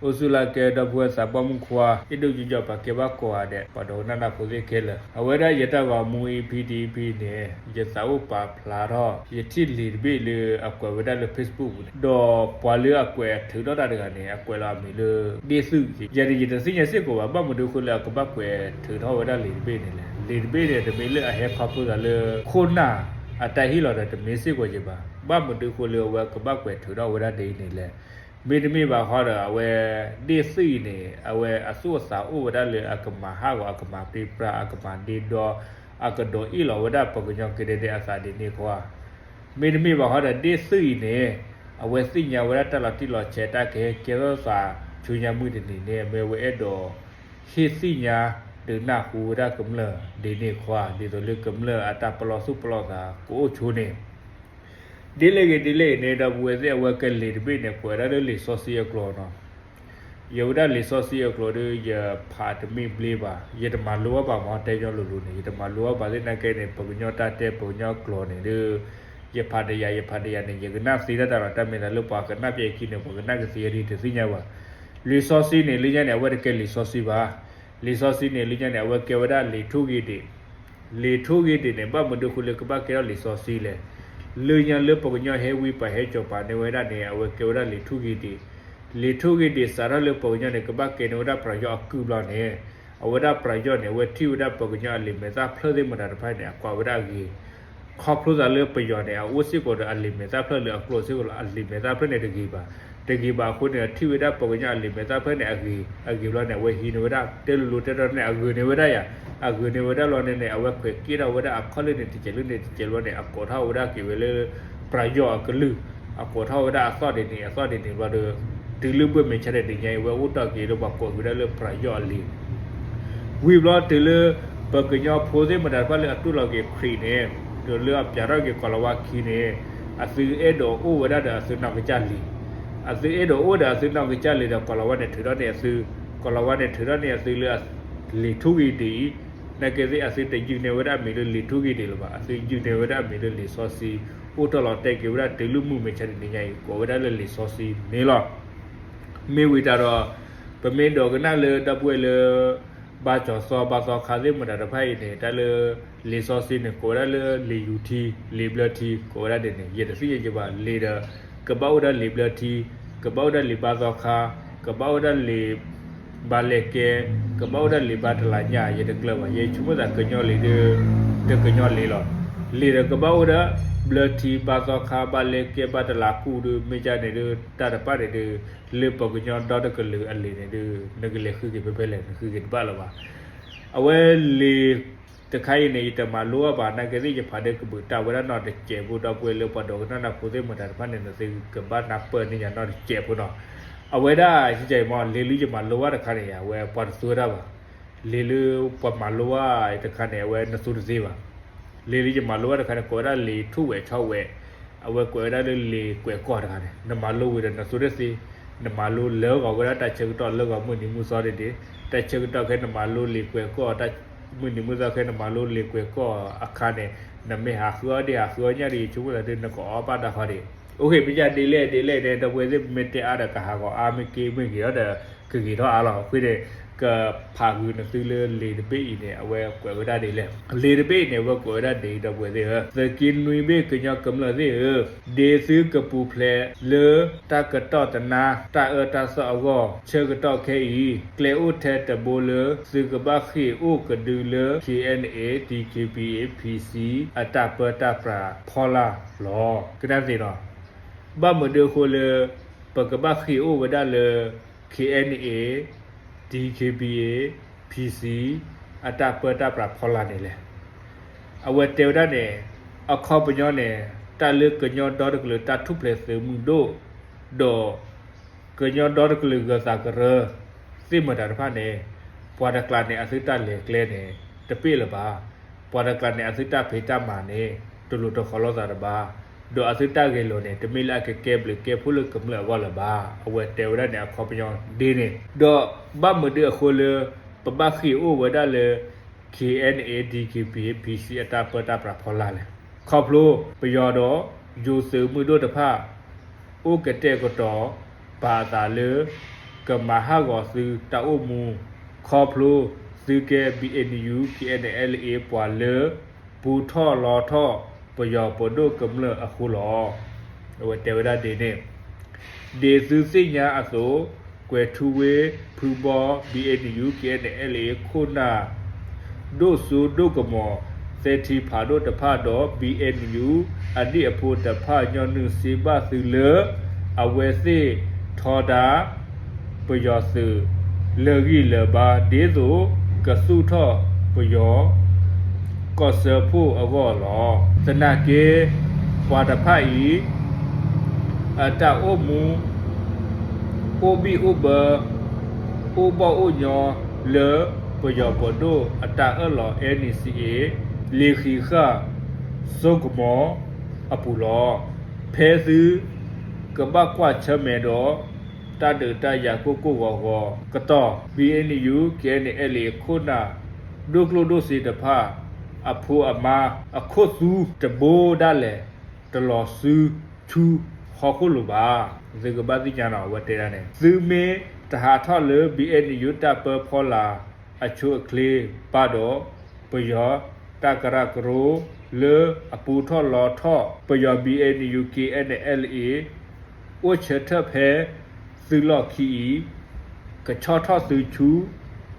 အိၣ်ဆူၣ်လၢ်ကဲ ဒီပုၢ်ဝဲၢ်သးပှၢ်မုၣ်ခွါ အဲၣ်ဒိးယူးယီၣ်ပာ်ကဲဘၣ်ကိးဂၤဒဲး ပှၤဒိကနၣ်တၢ်ဖိသ့ၣ်ခဲလၢာ်, အဝဲဒၣ်ယတၢ်ဂီၤမူ EP တ EP န့ၣ် ယသးအိၣ်ပာ်ဖျါထီၣ် ယထံၣ်လံာ်တဘ့ၣ်လၢအကွဲးဝဲဒၣ်လၢ Facebook ပူၤန့ၣ်, ဒီးပှၤလၢအကွဲးထုးထီၣ်တၢ်တဂၤန့ၣ် အကွဲးလီၤအမံၤလၢ ဒ့ၣ်သုး, ယၤန့ၣ် ယတသ့ၣ်ညါစ့ၢ်ကီးဘၣ် ဘၣ်မနုၤအဃိလၢအကဘၣ်ကွဲးထုးထီၣ်ဝဲဒၣ်လံာ်တဘ့ၣ်န့ၣ်လဲၣ်. လံာ်တဘ့ၣ်န့ၣ် တမ့ၢ်လၢအဟဲခီဖျိသးလၢ ခိၣ်နၢ်အတၢ်ဟ့ၣ်လီၤဒီး တမ့ၢ်စ့ၢ်ကီးက့ၤဘၣ်. ဘၣ်မနုၤအဃိလၢအဝဲကဘၣ်ကွဲးထုးထီၣ်ဝဲဒၣ်ဒ်အံၤန့ၣ်လဲၣ်. မ့တမ့ၢ်ဘၣ်ဃီဒီး အဝဲ ဒ့ၣ်သုးအံၤန့ၣ် အဝဲအသူၣ်အသးအိၣ်ဝဲဒၣ်လၢအကမၤဟးဂီၤ အကမၤပြံပြါ အကမၤဒ့ဒီ အကဒိးအ့ၣ်လီၤဝဲဒၣ်ပှၤကညီကဒဲဒဲအသးဒ်န့ၣ်ခီ မ့တမ့ၢ်ဘၣ်ဃီဒီး ဒ့ၣ်သုးအံၤန့ၣ် အဝဲသ့ၣ်ညါဝဲဒၣ်တၢ်လီၤတံၢ်လီၤဆဲး တၢ်ကဟဲကဲထီၣ်သးဆူညါမုၢ်တနံၤန့ၣ် မ့ၢ်အဝဲအဲၣ်ဒိး ဟ့ၣ်သ့ၣ်ညါဒုးနၢ်ဟူဝဲဒၣ်ကမျၢၢ်ဒ်န့ၣ်ခီ ဒ်သိးလၢကမျၢၢ်အတၢ်ပလီၢ်သူၣ်ပလီၢ်သးကအိၣ်ဆိန့ၣ် ဒ်လဲၣ်ဂ့ၤဒ်လဲၣ်အံၤန့ၣ် ဒီပုၢ်ဝဲၢ်သ့ၣ် အဝဲကလံာ်တဘ့ၣ်န့ၣ် ကွဲးဝဲဒၣ်လၢလံာ်စီဆှံအကျိာ်နီၤ. ယဝဲဒၣ်လံာ်စီဆှံအကျိာ်ဒီး ယဖးတမ့ၢ်ဘျ့ဘၣ်, ယတမၤလိအီၤဘၣ်မ့ၢ် တဲညီလိၤလိၤန့ၣ် ယတမၤလိအီၤဘၣ်သ့ၣ်နာ်က့န့ၣ် ပှၤကညီတၢ်တဲ ပှၤကညီကျိာ်န့ၣ်ဒီး ယဖးတယၤ ယဖးတယၤန့ၣ် ယကနၣ်သ့တၢ်တၢ်လီၤ တၢ်မ့ၢ်သးလၢပှၤကနၣ်ပျဲခံန့ၣ် ပှၤကနၣ်ကသ့အဒံးတသ့ၣ်ညါဘၣ်. လံာ်စီဆှံန့ၣ် လၢညါန့ၣ် အဝဲတကဲလံာ်စီဆှံဘၣ်. လံာ်စီဆှံန့ၣ် လၢညါန့ၣ် အဝဲကဲဝဲဒၣ်လံာ်ထူၣ်ဂ့ၤဒံး လံာ်ထူၣ်ဂ့ၤဒံးန့ၣ် ဘၣ်မနုၤအဃိလၢကဘၣ်ကဲထီၣ်လံာ်စီဆှံလဲၣ်. လၢညါလၢပှၤကညီဟဲဝံပာ်ဟဲကၠီၤပာ်န့ၢ်ဝဲဒၣ်န့ၣ် အဝဲကဲဝဲဒၣ်လံာ်ထူၣ်ဂ့ၤဒံး, လံာ်ထူၣ်ဂ့ၤဒံးစးထီၣ်လၢပှၤကညီန့ၣ် ကဘၣ်ကဲန့ၢ်ဝဲဒၣ်ပယီၤအကုၢ်ဘျီန့ၣ်, အဝဲဒၣ်ပယီၤန့ၣ် အဝဲထံၣ်ဝဲဒၣ်ပှၤကညီအလံာ်မဲာ်သၣ်ဖျၢၣ်သ့ၣ်မတၤတဖၣ်န့ၣ် အကွၢ်ဝဲဒၣ်အဂ့ၤ ခီဖျိသးလၢပယီၤန့ၣ် အအိၣ်စ့ၢ်ကီးဒီးအလံာ်မဲာ်သၣ်ဖျၢၣ်လၢအကျိာ်စ့ၢ်ကီးလီၤ အလံာ်မဲာ်သၣ်ဖျၢၣ်န့ၣ်တဂ့ၤဘၣ်. တဂ့ၤဘၣ်အဃိန့ၣ် ထံၣ်ဝဲဒၣ်ပှၤကညီအလံာ်မဲာ်သၣ်ဖျၢၣ်န့ၣ်အဂ့ၤ, အဂ့ၤဘျီန့ၣ် အဝဲဟံးန့ၢ်ဝဲဒၣ် တဲလိၤလိၤတဲထီန့ၣ် အဂုာ်န့ၢ်ဝဲဒၣ်ယၤ, အဂုာ်န့ၢ်ဝဲဒၣ်လီၤန့ၣ်န့ၣ် အဝဲခွဲးက့ၣ်ထီၣ်ဝဲဒၣ်အခီၣ်လၢန့ၣ်တစဲးလၢန့ၣ်တစဲးဘျီန့ၣ် အကိးထီၣ်ဝဲဒၣ်က့ၤဝဲလၢ ပယီၤအကလုၢ်, အကိးထီၣ်ဝဲဒၣ်အသီၣ်ဒ်န့ၣ် အသီၣ်ဒ်န့ၣ်ဘျီဒီး တုၤလၢဘၣ်မဲာ်ဆါတနံၤညါအံၤ အဝဲအိၣ်တီၢ်က့ၤလၢပှၤကိးက့ၤဝဲဒၣ်လၢပယီၤအလံာ် ဝံၤဘျီတုၤလၢ ပှၤကညီဖိသ့ၣ်မတၤတဖၣ်လၢအတူၢ်လိာ်က့ၤခရံာ်န့ၣ်, ဒီးလၢအပျးထီၣ်က့ၤကိၤလၤဝါခံန့ၣ်, အသုအဲၣ်ဒိးအိၣ်ဝဲဒၣ်ဒီးအသုနီၢ်ကစၢ်လံာ်, အသုအဲၣ်ဒိးအိၣ်ဒီးအသုနီၢ်ကစၢ်လံာ်ဒီး ကိၤလၤဝါန့ၣ်ထုးထီၣ်န့ၢ်အသု, ကိၤလၤဝါန့ၣ်ထုးထီၣ်န့ၢ်အသုလၢ လံာ်ထူၣ်ဂ့ၤဒံးအံၤ, နာ်က့သ့ၣ်အသုတယုၢ်န့ၢ်ဝဲဒၣ်အမံၤလၢလံာ်ထူၣ်ဂ့ၤဒံးလၢၤဘၣ်, အသုယုၢ်န့ၢ်ဝဲဒၣ်အမံၤလၢလံာ်စီဆှံ, အိၣ်တ့ၢ်လီၤတဲာ်က့ၤဝဲဒၣ်တုၤလၢမုၢ်မဲာ်ဆါတနံၤညါအံၤ ကိးဝဲဒၣ်လၢလံာ်စီဆှံန့ၣ်လီၤ. မ့ၢ်ဝံၤတၢ်ဒီး ပမ့ၢ်ဒိကနၣ်လၢဒီပုၢ်ဝဲၢ်လၢ ဘါကၠီၤသီဘါသီခါသ့ၣ်မတၤတဖၣ်အံၤန့ၣ် တၢ်လၢ လံာ်စီဆှံန့ၣ် ကိးဝဲဒၣ်လၢလံာ်ယူၤထံ, လံာ်ဘျၢထံ ကိးဝဲဒၣ်ဒ်န့ၣ် ယတသ့ၣ်ညါက့ၤဘၣ်, လံာ်ဒီး ကဘၣ်အိၣ်ဒၣ်လံာ်ဘျၢထံ, ကဘၣ်အိၣ်ဒၣ်လံာ်ဘါသီခါ, ကဘၣ်အိၣ်ဒၣ်လံာ် ဘါလဲၤကဲ, ကဘၣ်အိၣ်ဒၣ်လံာ်ဘါတလးညၣ် ယတကျၢၤဘၣ်, ယဆိကမိၣ်သးကညီလံာ်ဒီး တကညီလံာ်လီၤ. လံာ်ဒီးကဘၣ်အိၣ်ဒၣ် ဘျၢထံ ဘါသီခါ ဘါလဲၤကဲ ဘါတလးကူၣ်ဒီး မ့ၢ်ကန့ၣ်ဒီး တၢ်တဖၣ်န့ၣ်ဒီး လၢပှၤကညီဒီတကလုာ်အလံာ်န့ၣ်ဒီး နကလဲၤဃုက့ၤဖဲဖဲလဲၣ် နဃုက့ၤတဘၣ်လၢၤဘၣ်. အဝဲလံာ်တခါအံၤန့ၣ် ယတမၤလိအီၤဘၣ် နာ်က့သ့ၣ်ယဖးဒီးကဘုးတၢ်ဝဲဒၣ်နီတစဲးဖိ ဒီပုၢ်ဝဲၢ်လၢပှၤဒိကနၣ်တၢ်ဖိသ့ၣ်မတၤတဖၣ်န့ၣ် နသုကဘၣ်နၢ်ပၢၢ်န့ၢ်ယၤနီတစဲးဖိနီၤ. အဝဲဒၣ် ယကမ့ၢ် လံာ်လၢယမၤလိဘၣ်တခါန့ၣ် အဝဲပှၤတသူဝဲဒၣ်ဘၣ်. လံာ်လၢပှၤမၤလိဘၣ်တခါန့ၣ် အဝဲနသူတသ့ဘၣ်. လံာ်လၢယမၤလိဘၣ်တခါန့ၣ် ကိးဝဲဒၣ်လံာ်ထူၣ်ဝဲးဆီဝဲး, အဝဲကွဲးဝဲဒၣ်လၢလံာ်ကွဲးကီၢ်တခါန့ၣ် နမၤလိဝံၤဒီးနသူတသ့, နမၤလိလၢဂီၤဝဲဒၣ်တၢ်ဆၢကတီၢ်လၢဂီၤမုၢ်နံၤမုၢ်သီဒ်န့ၣ်, တၢ်ဆၢကတီၢ်ခဲနမၤလိလံာ်ကွဲးကီၢ်, တၢ်မုၢ်နံၤမုၢ်သီခဲနမၤလိလံာ်ကွဲးကီၢ်အခါန့ၣ် နမ့ၢ်ဟးဃုအီၣ်ဒ့ၣ်ဟးဃုအီၣ်ညၣ်ဒီး ယဆိကမိၣ်သးဒီး နကအီၣ်ဘၣ်တၢ်ဃီဒံး. အိၣ်ခ့ မ့ၢ်ဒ်လဲၣ်ဒ်လဲၣ်န့ၣ် ဒီပုၢ်ဝဲၢ်သ့ၣ် မ့ၢ်တဲအါဒီးကဟးဂီၤအါ မ့ၢ်က့မ့ၢ်ဂ့ၤဒီး ကဂ့ၤထီၣ်အါလီၤ. အဃိန့ၣ် ကဖးဃုာ်နသုလၢလံာ်တဘ့ၣ်အံၤန့ၣ် အဝဲကွဲးဝဲဒၣ်ဒ်လဲၣ်. လံာ်တဘ့ၣ်အံၤန့ၣ် အဝဲကွဲးဝဲဒၣ်ဒ်အံၤ ဒီပုၢ်ဝဲၢ်သ့ၣ်ဧၢ, သုးက့နွံဘ့ၣ်ကညီကမျၢၢ်သ့ၣ်ဧၢ, ဒ်သုကပူၤဖျဲးလၢတၢ်ကတီၢ်တနါတၢ်အၢတၢ်သီအဂီၢ်, ဆၢကတီၢ်ခဲအံၤ ကျဲအိၣ်ထဲတဘိလၢ သုကဘၣ်ဃ့ၢ်အိၣ်ကဒုလၢ ခ့ၣ်အဲၣ်ၣ်အဲၣ်, ဒံၣ်ခ့ၣ်ဘံၣ်အ့ၣ်, ဖံၣ်စံ အတၢ်ပၢတၢ်ပြးဖီလာ်လီၤ. ကနၣ်သ့နီၤ, ဘၣ်မနုၤအဃိလၢ ပကဘၣ်ဃ့ၢ်အိၣ်ဝဲဒၣ်လၢ ခ့ၣ်အဲၣ်ၣ်အဲၣ်, ဒံၣ်ခ့ၣ်ဘံၣ်အ့ၣ်, ဖံၣ်စံ အတၢ်ပၢတၢ်ပြးဖီလာ်န့ၣ်လဲၣ်. အဝဲတဲဝဲဒၣ်န့ၣ် အခီပညီန့ၣ် တၢ်လၢကညီဒီတကလုာ်တၢ်ထူၣ်ဖျဲးသုးမုၢ်ဒိၣ် ဒီး ကညီဒီတကလုာ်ဂၢၤသးကရၢ သ့ၣ်မတၤတဖၣ်န့ၣ် ပှၤတကျးန့ၣ် အသုတၢ်လဲၤကျဲန့ၣ် တပ့ၢ်လၢၤဘၣ်. ပှၤတကျးန့ၣ် အသုတၢ်ဖံးတၢ်မၤန့ၣ် တလိၤတဃီလိာ်သးတဘၣ်, ဒီးအသုတၢ်ဂဲၤလိာ်န့ၣ် တမ့ၢ်လၢအကကဲဘျုးကဲဖှိၣ်လၢကမျၢၢ်အဂီၢ်လၢၤဘၣ်. အဝဲတဲဝဲဒၣ်န့ၣ် အခီပညီဒ်န့ၣ်, ဒီးဘၣ်မနုၤအဃိလၢ ပဘၣ်ဃ့ၢ်အိၣ်ဝဲဒၣ်လၢ ခ့ၣ်အဲၣ်ၣ်အဲၣ်, ဒံၣ်ခ့ၣ်ဘံၣ်အ့ၣ်, ဖံၣ်စံ အတၢ်ပၢတၢ်ပြးဖီလာ်လဲၣ်. ခီဖျိပယီၤဒီးယိၤသုးမုၢ်ဒိၣ်တဖၣ် အိၣ်ကတဲာ်ကတီၤပာ်အသးလၢ ကမၤဟးဂီၤသုတၢ်အိၣ်မူ ခီဖျိသုကဲ B N U K N L A ပှၤလၢ ပူထီၣ်လီထီၣ် ပယီၤပဒိၣ်ကမျၢၢ်အဃိလီၤ. အဝဲတဲဝဲဒၣ်ဒ်န့ၣ်, ဒ်သုသ့ၣ်ညါအသိး, ကွဲၤထူဝ့ဖုဘီ B N U K N L A ခိၣ်နၢ် ဒိၣ်စိဒိၣ်ကမီၤ သဲထံဖးဒိၣ်တဖၣ်ဒီး B N U အဒံၣ်အဖိတဖၣ် ညီနုၢ်စံးဘၣ်သုလၢ အဝဲသ့ၣ်ထီဒါ ပယီၤသုး လၢာ်ဂံၢ်လၢာ်ဘါ ဒ်သိးကသူၣ်ထီၣ်ပယီၤ ကီၢ်စၢဖှိၣ်အဂီၢ်လီၤ. သနာ်က့ ပှၤတဖၣ်အံၤ အတၢ်အိၣ်မူ အိၣ်ဘံၣ်အိၣ်ဘၢ အိၣ်ဘီၣ်အိၣ်ညီ လၢပယီၤပဒိၣ်အတၢ်အၢၣ်လီၤ N C A လံာ်ဃံးဃၢ် စိကမီၤအပူၤလီၤ. ဖဲသုကဘၣ်ကွၢ်ဆၢၣ်မဲာ်ဒီး တၢ်ဒုးတၢ်ယၤကိၢ်ကိၢ်ဂီၤဂီၤကတီၢ် B N U K N L A ခိၣ်နၢ် ဒိၣ်ကျိၣ်ဒိၣ်စ့တဖၣ် အဖိအမါ အခိၣ်သူတဘိဒၣ်လဲာ် တလီၤစုဆူဟီၣ်ခိၣ်လိၤဘၣ်. သုကဘၣ်သ့ၣ်ညါနီၤ အဝဲတဲဒၣ်န့ၣ် သုမ့ၢ်တဟးထီၣ်လၢ B N U တၢ်ပၢဖီလာ်အဆိအချ့ဘၣ်ဒီး ပယီၤတၢ်ကရၢကရိလၢအပူထီၣ်လီထီၣ် ပယီၤ B N U K N L A အိၣ်ဆၢထၢၣ်ဖဲသုလီၢ်ခံအံၤ ကဆီၣ်ထီၣ်သုဆူ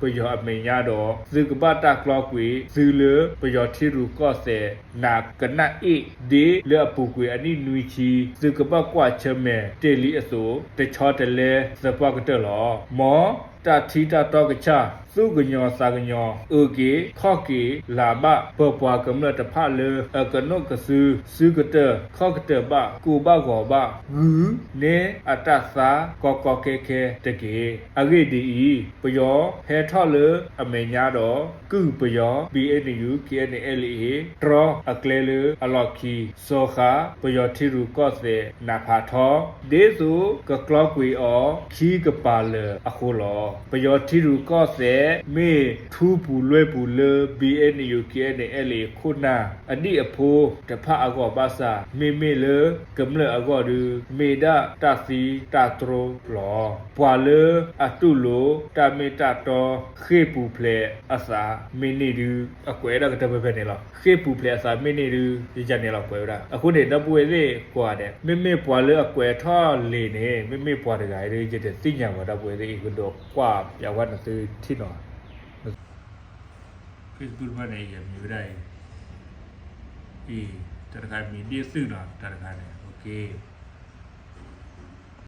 ပယီၤအမဲာ်ညါဒီး သုကဘၣ်တၢ်ကျီကွံာ်သုလၢပယီၤထံရူၢ်ကီၢ်သဲး နးကနၣ်အ့ၣ် ဒ်လၢအပူၤကွံာ်အနံၣ်နွံဆံ သုကဘၣ်ကွၢ်ဆၢၣ်မဲာ်တ့ၢ်လံအသိး တဆီတလဲသပှၢ်ကတၢၢ်လီၤ. မ်တၢ်ထံတၢ်တီကဆၣ် သူၣ်ကညီၤသးကညီၤ အုၣ်က့ၤခီၣ်က့ၤလၤဘၣ် ပပှၤကမျၢၢ်တဖၣ်လၢ အကနိးကစု စုကတၢၢ်ခီၣ်ကတၢၢ်ဘၣ် ကူၣ်ဘၣ်ဂီၤဘၣ် ဂုာ်န့ၢ်အတၢ်သါကီကီခဲခဲတက့ၢ်. အဂ့ၢ်ဒ်အံၤ, ပယီၤဟဲထီၣ်လၢအမဲာ်ညါဒီး ကုၢ်ပယီၤ B N U K N L A တြီအကျဲလၢအလီၢ်ခံ စီၤဃာ်ပယီၤထံရူၢ်ကီၢ်သဲးနးဖးထီ ဒ်သိးကကျီကွံာ်အီၤခံကပၤလၢာ်အဃိလီၤ. ပယီၤထံရူၢ်ကီၢ်သဲး မ့ၢ်ထူပူၤလွဲပူၤလၢ B N U K N L A ခိၣ်နၢ် အဒံၣ်အဖိတဖၣ်အဂီၢ်ဘၣ်ဆၣ် မ့မ့ၢ်လၢကမျၢၢ်အဂီၢ်ဒီး မ့ၢ်ဒၣ်တၢ်သံတၢ်တြီလီၤ. ပှၤလၢအတူၢ်လိာ်တၢ်မ့ၢ်တၢ်တီ ဃ့ၢ်ပူၤဖျဲးအသးမ့ၢ်န့ၢ်ဒုး အကွဲးဒၣ်ကတၢၢ်ဖဲဖဲန့ၣ်လီၤ. ဃ့ၢ်ပူၤဖျဲးအသးမ့ၢ်န့ၢ်ဒုး ယယၤန့ၣ်လီၤကွဲးဝဲဒၣ်. အဃိန့ၣ် ဒီပုၢ်ဝဲၢ်သ့ၣ်ကွၢ်ဒဲး မ့မ့ၢ်ပှၤလၢအကွဲးထီၣ်လံာ်န့ၣ် မ့မ့ၢ်ပှၤတဂၤအံၤဒီး ယတသ့ၣ်ညါဘၣ် ဒီပုၢ်ဝဲၢ်သ့ၣ်အံၤ ကဒိးကွၢ်ပျးဝဲနသုထံၣ်နီၤ Facebook တဖၣ်န့ၣ် ယမံၤဝဲဒၣ်အံၤ, အံၤ တၢ်တခါမံၤဒ့ၣ်သုၣ်နီၤ တၢ်တခါန့ၣ် OK.